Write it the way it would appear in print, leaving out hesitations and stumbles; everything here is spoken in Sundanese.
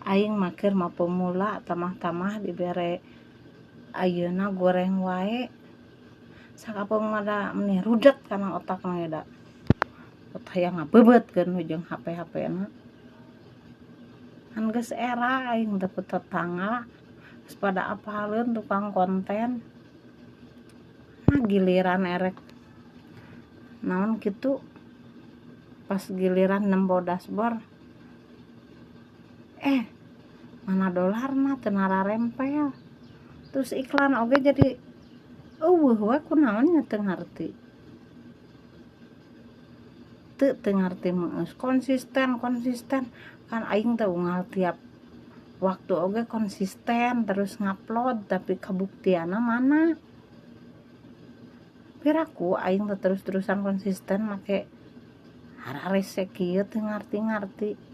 Aing mah keur mah pemula, tamah-tamah dibere ayeuna goreng wae. Sakapeung mah da meni rudet kana otakna ge da. Hayang ngabeubeutkeun we jeung HP-HP na. Kan geus era aing teh ku tetangga geus pada apaleun tukang konten. Nah, giliran erek naon kitu, pas giliran nempo dashboard, eh, mana dolarna teu nararempel. Terus iklan oge jadi euweuh we, kunaon nya teu ngarti. Teu teu ngarti meus konsisten konsisten kan aing teh unggal tiap waktu oge konsisten terus ngupload, tapi kabuktianna mana? Piraku aing teh terus-terusan konsisten make hararese kieu, teu ngarti-ngarti.